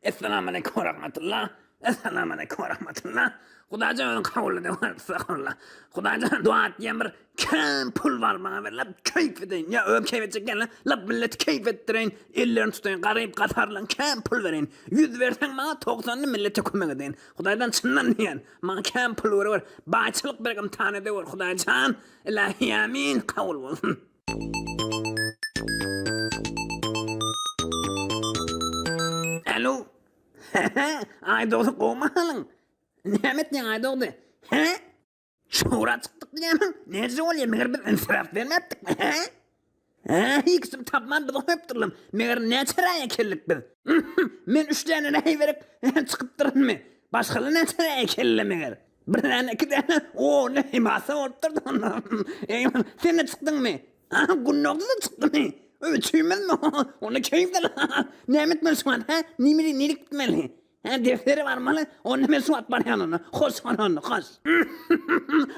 Essalamu aleýkum we rahmetullah. Essalamu aleýkum we rahmetullah. Hudaýjan özüň kabul ede Estagfurullah. Hudaýjan dua etýän bir kän pul bar maňa ber lap keýp edeýin. Ýa özüm keýp etjek däl lap milleti keýp etdireýin. Ellerini tutaýyn garyp gasarlaň kän pul bereýin. Ýüz berseň maňa togsanyny millete kömek edeýin. Hudaýdan çyndan diýýän maňa kän pul berewer. Baýçylyk berip ymtahan edewer Hudaýjan. Ilahi amin kabul bolsun. Alo. Aýdogdy gowmy halyň? Näme etýäň Aýdogdy? Hä? Şura çykdyk diýýämiň? Näce bolýar? Meger biz insiraf bermäpdikmi? Hä? Hä, hiç kim tapman bizi goýupdyrlar. Meger näçe raýa keldik biz? Men üç däne raý berip çykypdyrynmy? Başgalar näçe raýa keldi meger? Bir däne, iki däne, o ne hemasa bolupdyr da onda. Eý, sen-de çykdyňmy? Ha, Gündogdy-da çykdymy? Üçümizmi? Onda keýpdir. Näme etmeli şu wagt, hä? Nimeli, nirik gitmeli? Hä, deftere barmaly. Onda men şu wagt barýan onda. Hoş bol onda, hoş.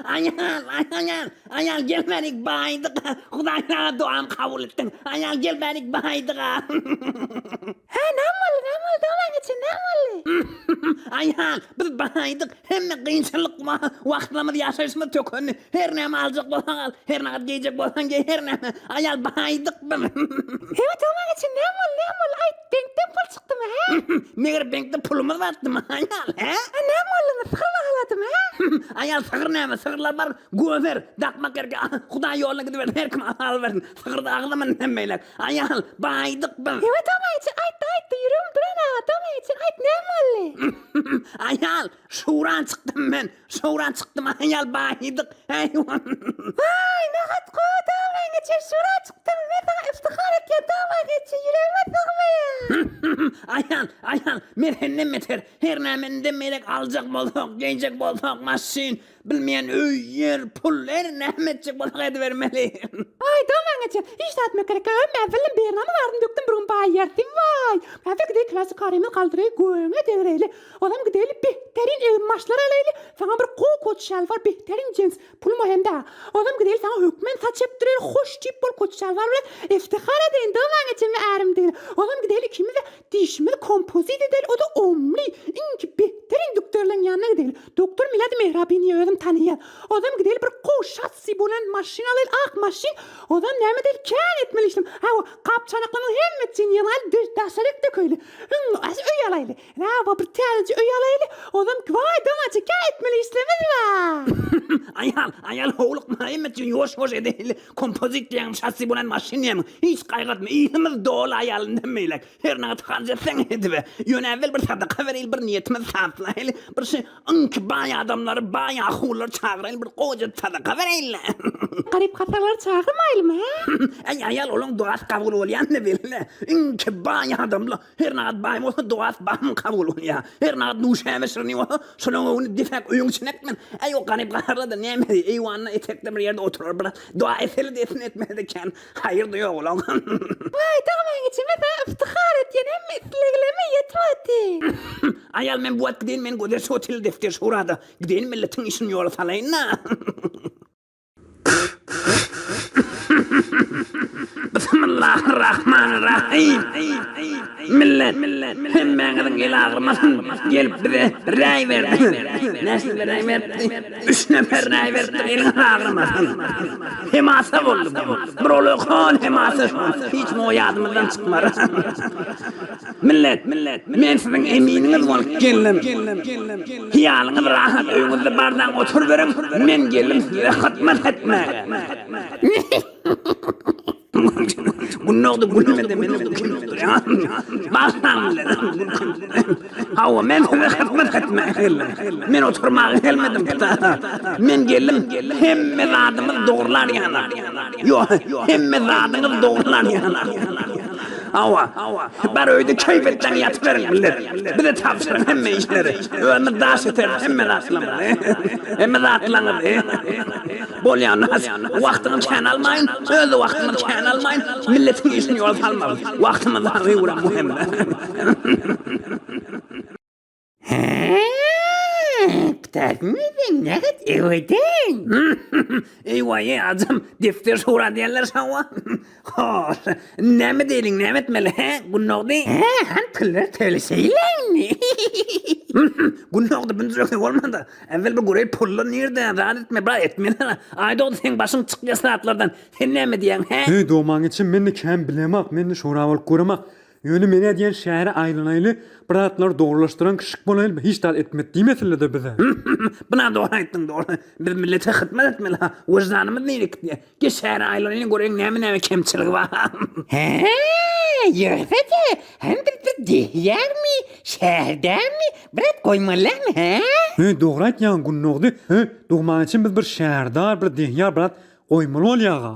Aýal, aýal, aýal gel bärik baýdyk. Hudaý saňa dogamy kabul etsin. Aýal gel bärik baýdyk. Hä, näme boldy, näme boldy, dogaň içi, näme boldy? Aýal, biz baýdyk. Hemme kynçylyk wagtlarymyz ýaşaýşymyz tökendi. Her näme aljak bolsaň al, her nagat geýjek bolsaň geý, her näme. Aýal, baýdyk biz. Hä, dogaň içi, näme boldy, näme boldy, aýt, beňkden pul çykdymy, hä? Meger beňkde pulumyz bardymy, aýal, hä? Hä, näme boldy, sygyr bagladymy, hä? Aýal, sygyr näme, sygyrlar bar, göber, dakmak gerek, Hudaý ýoluna gidibersin, her kim alybersin. Sygyrda agzama indem beýläk. Aýal, baýdyk biz. Ewe dogaň içi, aýt, aýt, ýüregim duran-a, dogaň içi, aýt, näme boldy? Aýal, şuran çykdym men, şuran çykdym, aýal, baýdyk, äý. Waý, nahat gowy dogaň içi, şura çykdym, men saňa yftihar etýän, dogaň içi, ýüregime sygmaýar. Aýal, aýal, men senden beter, her näme indem beýläk aljak bolsak, geýjek bolsak, maşyn, Bilmeýän öý, ýer, pul, her näme etjek bolsak edibermeli. Aý, domaň eje, hiç zat etmek gerek däl. Men bildim, bernama bardyny dökdüm, bir gün baýardy, waý. Häzir gideý klasy karymyz galdyraý, göňe degireýli. Ozam gideýli, behterin eginbaşlar alaýly. Saňa bir gowy kot şalwar, behterin jins, pulum o hem-dä. Ozam gideýli, saňa hökmen saç epdireýli, hoş tip bol kot şalwar bilen iftihar edeýin, domaň eje, men ärimdigine. Ozam gideýli ikimiz-de dişimizi kompozit edeli, o-da omly, iňki behterin dükderleň ýanyna gideýli. Doktor Milady Mehrabini özüm tanaýan. Ozam gideli bir gowy şassi bolan maşyn alaýly ak maşyn. Ozam näme edeli kän etmeli işlem. Hawa gap çanaklaryň hemmesini ýygnaýly daşaryk dökeýli. Iň öý alaýly. Hawa bir täzeje öý alaýly. Ozam waý domaça kän etmeli işlerimiz bar. Aýal, aýal howlukma hemmesini ýuwaş ýuwaş edeýli. Kompozit diýýäňmi şassi bolan maşyn diýýäňmi hiç gaýgy etme yzymyz doly aýal indem beýläk. Her nagt harç etseň edibe. Ýöne äwwel bir sadaka bereýli, bir niýetimizi saplaýly, bir şu yňky baý adamlary, baý ahunlary çagyraýly, bir goja sadaka bereýli. Garyp-gasarlary çagyrmaýlymy, hä? Äý, aýal, olaň duasy kabul bolýan-da belli. Yňky baý adamlar, her nagt baý bolsa duasy bam kabul bolýar. Her nagt nuşäbe şirini bolsa, şolaň öňüni depäk öýüň içine ekmen. Äý, o garyp-gasarlar-da näme, eýwanda, etekde bir ýerde oturar biraz. Dua etseli-de etsin, etmese-de kän. Haýyrdy ýok olaň. Waý dogmaň içime saňa yftyhar etýän hemme isleglerime ýetip otyr. Aýal men bu wagt gideýin men gözel şotel defter şurada gideýin milletiň işini ýola salaýynda. Bismillahirrahmanirrahim Millet hemmäňiziň el agyrmasyn gelip bize räý berdiňiz. Näçe räý beripdi? Üç nefer räý beripdir eliňiz agyrmasyn. Hemasa boldy bu. Bir olakan hemasa hiç muňa ýadymyzdan çykmar. Millet, men siziň eminiňiz bolup geldim. Hyýalyňyz rahat öýüňizde bardaň oturyberiň, men geldim size hyzmat etmäge. Gündogdy gülmedi meni gülkündürýär. Bagyşlaň millet. Hawa, men size hyzmat etmäge geldim. Men oturmaga gelmedim. Men geldim, hemme zadymyz dogrular ýaly. Ýok, hemme zadyňyz dogrular ýaly. Hawa, bar öýde keýp etseň ýatyberiň millet. Bize tabşyryň hemme işleri. Özümiz daş eteris hemme zatlarymyzy. Hemme zatlaryňyzy. Bolýa Naz, wagtyňy kän almaýyn, öz wagtymy kän almaýyn, milletiň işini ýola salmaly. Wagtymyz zerur möhüm. Hä? Ussatmydyň, näget öweden? Eý-waý, ajam, defter şura diýenler şawa. Hoş, näme diýeliň, näme etmeli, hä, Gündogdy? Hä, han pullar töleşeýle indi. Gündogdy, bünjekde bolmanda, äwwel bir göreý pullar nirde, zat etme, bir etmeli. Aýdogdy, seň başyň çykýa zatlardan, sen näme diýýäň, hä? Heý, dogmaň içi, men-de kän bilemok, men-de şura bolup göremok. Ýöne men-ä diýen şähere aýlanaýly, bir zatlar dogrulaşdyran kişik bolaýly, hiç zat etmet diýmesinler-de bize. Buna dogry aýtdyň, dogry. Biz millete hyzmat etmeli-ha, wyždanymyz nirä gitýär? Geç şähere aýlanaýyn, göreýin näme-näme kemçiligi bar. Hä, ýögse-de, hem biz bir dehýärmi, şäherdämi, bir at goýmalymy, hä? Heý, dogry aýtýaň, Gündogdy. Heý, dogmaň üçin biz bir şäherdar, bir dehýar, bir at Goýmaly bolýaga.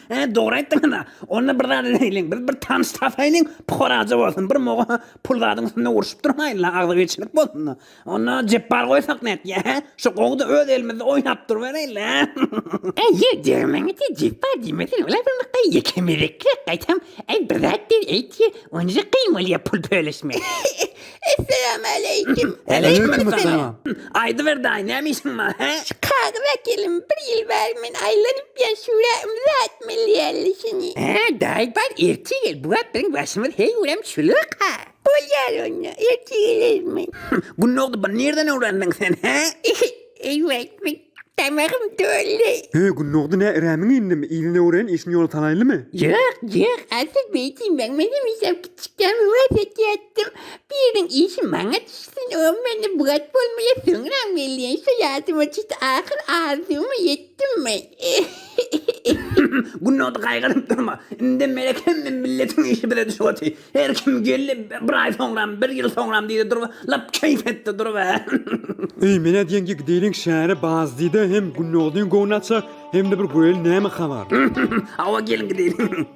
Hä, dogry aýtdyňyz-a. Onda bir zat edeýliň, biz bir tanyş tapaýlyň, pukaraja bolsun, bir moga pul zadyň üstünde urşup durmaýyn-la, agzybirçilik bolsun-da. Onda Jepbar goýsak nätýä, hä? Şu gowy-da öz elimizde oýnap durubereýin-le. Äý, degmäňe-de Jepbar diýmesene, olar bir mukdar ýekemezekräk, gaýtam, äý, bir zat diý, eýtýä, onja kyn bolýa pul bölüşmek. Esselamaleýkim. Aleýkim-essalam. Aýdyber daýy, näme işiň bar, hä? Şu kagyz äkelim, bir ýyl bäri men aýlanyp ýan şura ymza atmaly ýaly şuny. Hä, daýy bar, ertir gel, bu wagt biziň başymyz heý urem şuluk-ha. Bolýar onda, ertir gelerin men. Gündogdy, bu nirden öwrendiň sen, hä? Eý-waý, men Tamagym doldy. Heý, Gündogdy nä irämiň indimi? Ilini öwren, işini ýola salaýlymy? Ýok, ýok, asyl beýdin meň menem işem kiçikden höwes edýärdim. Biriniň işi maňa düşsün, o mende bugat bolmaýar, soňram gelýän şo ýadyma düşdi, ahyr arzuwyma ýetdim men. Gündogdy gaýgyryp durma. Indem gerek hemme milletiň işi bize düşüp otyr. Her kim geldi, bir aý soňram, bir ýyl soňram diýdi durup, lap keýp etdi durup. Eý, men-ä diýen ki, gideýliň şähere Bazdyda hem Gündogdyň göwni açar, hem-de bir göreýli näme habar. Hawa, geliň gideýliň.